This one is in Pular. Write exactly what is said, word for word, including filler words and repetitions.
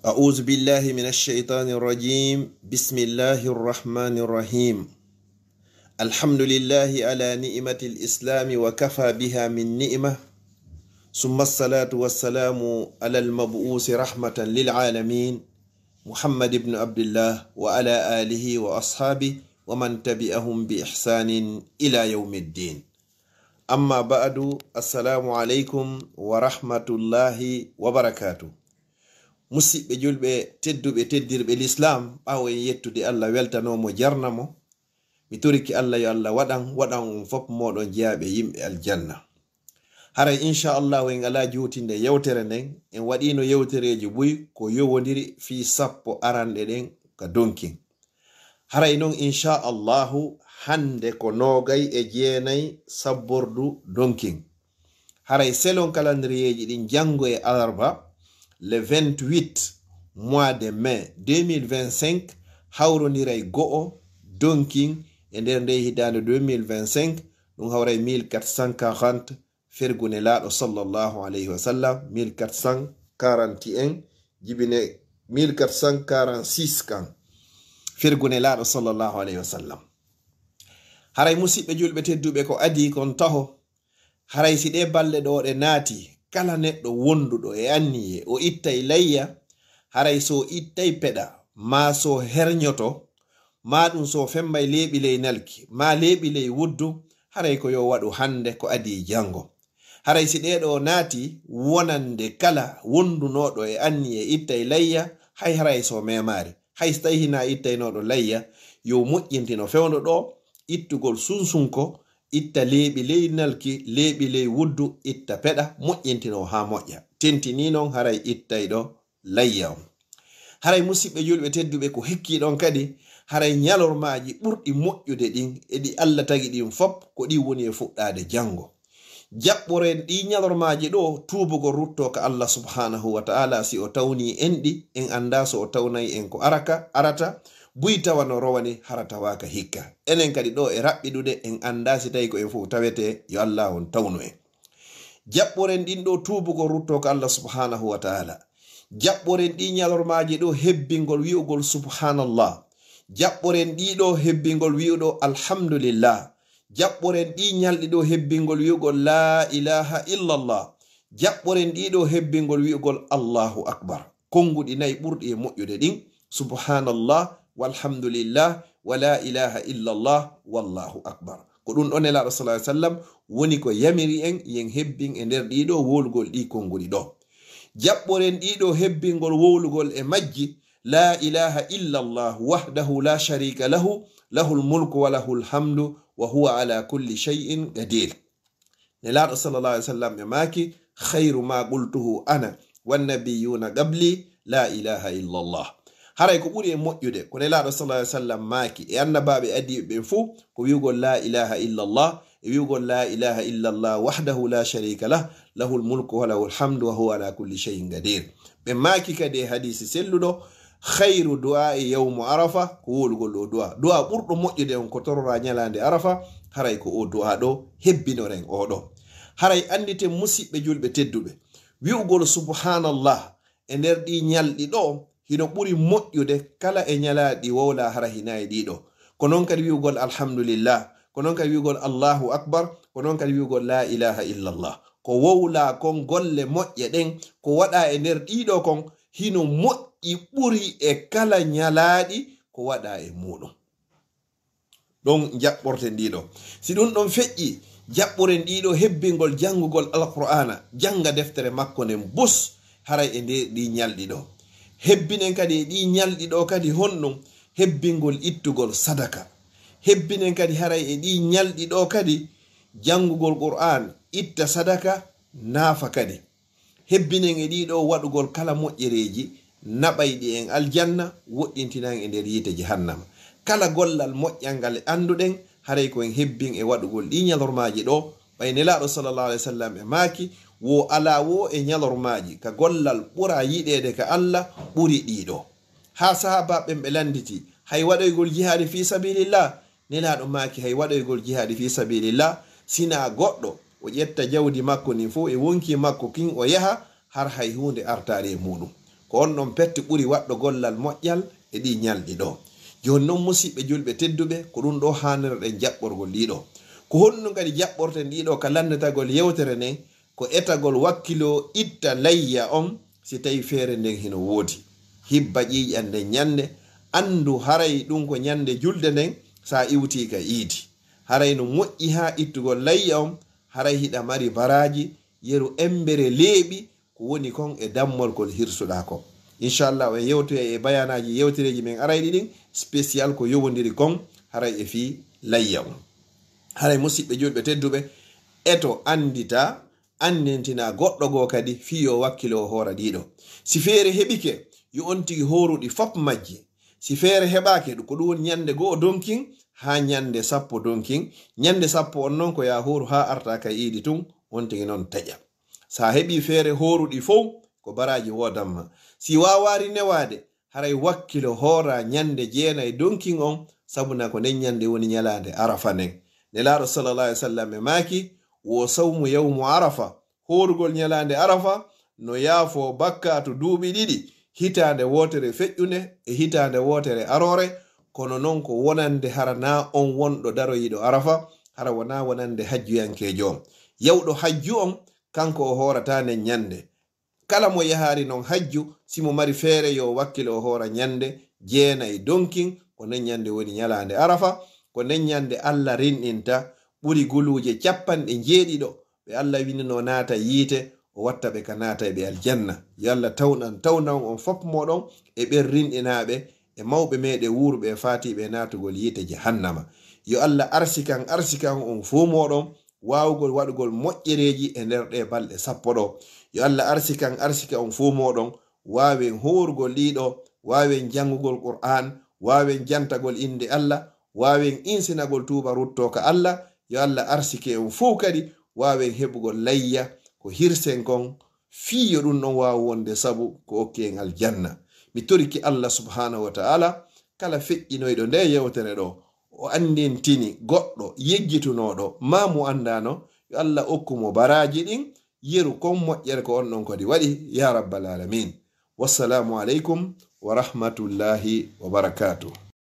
أعوذ بالله من الشيطان الرجيم. بسم الله الرحمن الرحيم. الحمد لله على نعمة الإسلام وكفى بها من نعمة. ثم الصلاة والسلام على المبعوث رحمة للعالمين محمد بن عبد الله وعلى آله وأصحابه ومن تبعهم بإحسان إلى يوم الدين. Amma ba'du, assalaamu aleykum wa rahmatullaahi wa barakaatuh. Musiɓɓe julɓe tedduɓe, teddirɓe Lislaam, ɓaawo en yettude Alla, weltanoo mo, jarna mo, mi torike Alla yo Alla waɗan, waɗan on fof mooɗon jeyaaɓe yimɓe aljanna. Haray, insha Allahu, en alaa juutinde yewtere nden, en waɗiino yewtereeji buy ko yowondiri fii sappo aranɗe ɗen ka donkin. Haray non, insha Allahu, hannde ko noogay e jeenay sabbordu donkin. Haray selon calendrier ji ɗin, janngo e alarba, le vingt-huit mois de mai deux mille vingt-cinq, hawrondiray go'o donkin e nder ndee hitaande deux mille vingt-cinq, ɗum hawray mille quatre cent quarante fergu Nelaaɗo sallallahu alayhi wa sallam, mille quatre cent quarante et un, jibine mille quatre cent quarante-six kan, fergu Nelaaɗo sallallahu alayhi wa sallam. Haray musiɓɓe julɓe tedduɓe, ko adii kon taho, haray si ɗee balɗe ɗoo ɗe naati, kala neɗɗo wonduɗo e anniyee o ittay layya, haray so o ittay peɗa, maa so o herñoto, maa ɗum so o fembay leeɓi ley nalki, maa leeɓi ley wuddu, haray ko yo waɗu hannde, ko adii janngo. Haray si ɗee ɗoo naati, wonande kala wondunooɗo e anniyee ittay layya, hay haray so o memaali. Hay so tawii hinaa ittaynooɗo layya, yo moƴƴintino fewndo ɗoo, ittugol sunsunko, itta leeɓi ley nalki, leeɓi ley wuddu, itta peɗa, moƴƴintinoo haa moƴƴa. Tentinii non haray ittayɗo layya on. Haray musiɓɓe julɓe tedduɓe, ko hikkii ɗon kadi, haray ñalormaaji ɓurɗi moƴƴude ɗin e ɗi Alla tagi ɗin fop, ko ɗin woni e fuɗɗaade janngo. Jaɓɓoren ɗii ñalormaaji ɗoo tuubugol ruttoo ka Alla subhaanahu wa ta'aala, si o tawnii en ɗi, en anndaa so o tawnay en ko araka, arata, buy tawa no rowani hara tawaaka hikka. Enen kadi ɗoo e raɓɓiɗude, en anndaa si tawii ko en fof tawetee, yo Alla on tawnu en. Jaɓɓoren ɗin ɗoo tuubugol ruttoo ka Alla subhaanahu wa ta'aala. Jaɓɓoren ɗii ñalormaaji ɗoo hebbingol wi'ugol subhaanallah. Jaɓɓoren ɗii ɗoo hebbingol wi'uɗo alhamdulillah. Jaɓɓoren ɗii ñalɗi ɗoo hebbingol wi'ugol laa ilaaha illallah. Jaɓɓoren ɗii ɗoo hebbingol wi'ugol Allahu akbar. Konnguɗi nayi ɓurɗi e moƴƴude ɗin, subhaanallah, walhamdulillah, wa laa ilaaha illallah, wallahu akbar. Ko ɗum ɗon Nelaaɗo sallallahu alaihi wasallam woni ko yamiri en, yen hebbin e nder ɗii ɗoo wowlugol ɗii konnguɗi ɗoo. Jaɓɓoren ɗii ɗoo hebbingol wowlugol e majji, laa ilaaha illallah wahdahu laa shariika lahu, lahul mulku wa lahul hamdu wa huwa alaa kulli shay'in qadiir. Nelaaɗo sallallahu alaihi wasallam ɓe maaki, "Khayru ma qultuhu ana wan nabiyuna qabli, laa ilaaha illallah." Haray ko ɓuri e moƴƴude, ko Nelaaɗo sallallahu alaihi wasallam maaki, e annabaaɓe adiiɓe ɓen fuu, ko wi'ugol laa ilaaha illallah, e wi'ugol laa ilaaha illallah wahdahu laa shariika lah, lahul mulku wa lahul hamdu wa huwa alaa kulli shay'in qadiir. Ɓe maaki kadi e hadiisi selluɗo, "Khayru du'aa'i yawmu Arafa," ko wowlugol oo du'aa. Du'aa ɓurɗo moƴƴude on ko tororaa ñalaande Arafa, haray ko oo du'aa ɗoo hebbinoren oo ɗoo. Haray annditen musiɓɓe julɓe tedduɓe, wi'ugol subhaanallah e nder ɗii ñalɗi ɗoo hino ɓuri moƴƴude kala e ñalaaɗi wowlaa hara hinaa e ɗii ɗoo. Ko non kadi wi'ugol alhamdulillah, ko non kadi wi'ugol Allahu akbar, ko non kadi wi'ugol laa ilaaha illallah. Ko wowlaa kon golle moƴƴe ɗen, ko waɗaa e nder ɗii ɗoo kon, hino moƴƴi ɓuri e kala ñalaaɗi ko waɗaa e muuɗum. Ɗon jaɓɓorten ɗii ɗoo. Si ɗum ɗon feƴƴii, jaɓɓoren ɗii ɗoo hebbingol janngugol Alqur'aana, jannga deftere makko nden bus, haray e nder ɗii ñalɗi ɗoo. Hebbinen kadi e ɗii ñalɗi ɗoo kadi honɗum? Hebbingol ittugol sadaka. Hebbinen kadi haray e ɗii ñalɗi ɗoo kadi janngugol Qur'aan, itta sadaka, naafa kadi. Hebbinen e ɗii ɗoo waɗugol kala moƴƴereeji naɓayɗi en aljanna, woɗɗintina en e nder yiite jahannama. Kala gollal moƴƴal ngal annduɗen, haray ko en hebbin e waɗugol ɗii ñalormaaji ɗoo, ɓay Nelaaɗo sallallahu alaihi wasallam e maaki, wo alaa wo e ñalormaaji ka gollal ɓura yiɗeede ka Alla ɓuri ɗii ɗoo. Haa sahaabaaɓe ɓen ɓe lannditi, hay waɗoygol jihaadi fii sabilillah, Nelaaɗo maaki, hay waɗoygol jihaadi fii sabilillah, sinaa goɗɗo o ƴetta jawdi makko ndin fow e wonkii makko kin o yaha, har hay huunde artaali e muuɗum. Ko on ɗon perte ɓuri waɗɗo gollal moƴƴal e ɗii ñalɗi ɗoo. Jooni non, musiɓɓe julɓe tedduɓe, ko ɗum ɗoo haanirɗen jaɓɓorgol ɗii ɗoo. Ko honɗum kadi jaɓɓorten ɗii ɗoo ka lanndetagol yewtere nden? Ko etagol wakkiloo itta layya on, si tawii feere nden hino woodi. Hibba ƴiiƴan nden ñannde, anndu haray ɗum ko ñannde julde nden, si a iwtii ka iidi. Haray no moƴƴi haa ittugol layya on, haray hiɗa mari baraaji, yeru embere leeɓi, ko woni kon e dammol kol hirsuɗaa kon. Inchallah, en yewtoyay e bayaanaaji yewtereeji men arayɗi ɗin, spécial ko yowondiri kon, haray e fii layya on. Haray musiɓɓe julɓe tedduɓe, eto anndita, anndintina goɗɗo goo kadi fii yo wakkilo o hoora ɗii ɗoo. Si feere heɓike, yo on tigi hooru ɗi fop majji. Si feere heɓaaki, ko ɗum woni ñannde go'o donkin haa ñannde sappo donkin. Ñannde sappo on non ko yo a hooru haa arta ka iidi tun, on tigi non taƴa. Si a heɓii feere hooruɗi fow, ko baraaji woodan ma. Si waawaari newaade, haray wakkilo hoora ñannde jeenay donkin on, sabu na ko nden ñannde woni ñalaande Arafa nden. Nelaaɗo sallallahu alaihi wasallam e maaki, wo sawmu yawmu Arafa, hoorugol ñalaande Arafa, no yaafoo bakkaatu duuɓi ɗiɗi, hitaande wootere feƴƴunde e hitaande wootere aroore, kono non ko wonande hara naa on wonɗo daroyiiɗo Arafa, hara wonaa wonande hajjuyankeejo on. Yawɗo hajju on, kanko o hoorataa nden ñannde. Kala mo yahaari non hajju, si mo mari feere, yo wakkilo o hoora ñannde jeenay donkin, ko nden ñannde woni ñalaande Arafa, ko nden ñannde Alla rinɗinta ɓuri guluuje capanɗe njeeɗiɗo ɓe Alla winnoo naata yiite, o watta ɓe ka naatayɓe aljanna. Yo Alla tawnan, tawnan on fop mooɗon e ɓen rinɗinaaɓe, e mawɓe meɗen wuuruɓe e faatiiɓe e naatugol yiite jahannama. Yo Alla arsikan, arsikan on fuu mooɗon waawugol waɗugol moƴƴereeji e nder ɗee balɗe sappo ɗoo. Yo Alla arsikan, arsika on fuu mooɗon waawen hoorugol ɗii ɗoo, waawen janngugol Qur'aan, waawen jantagol innde Alla, waawen insinagol tuuba ruttoo ka Alla. Yo Alla arsike on fuu kadi waawen heɓugol layya ko hirsen kon, fii yo ɗum ɗon waawu wonde sabu ko okki en aljanna. Mi torike Alla subhaanahu wa ta'ala, kala feƴƴinoyɗo ndee yewtere ɗoo, o anndintini goɗɗo yejjitunooɗo, maa mo anndaano, yo Alla okku mo baraaji ɗin, yeru kon moƴƴere ko on ɗon kadi waɗi, yaa rabbal aalamiin. Wassalaamu aleykum wa rahmatullaahi wa barakaatuh.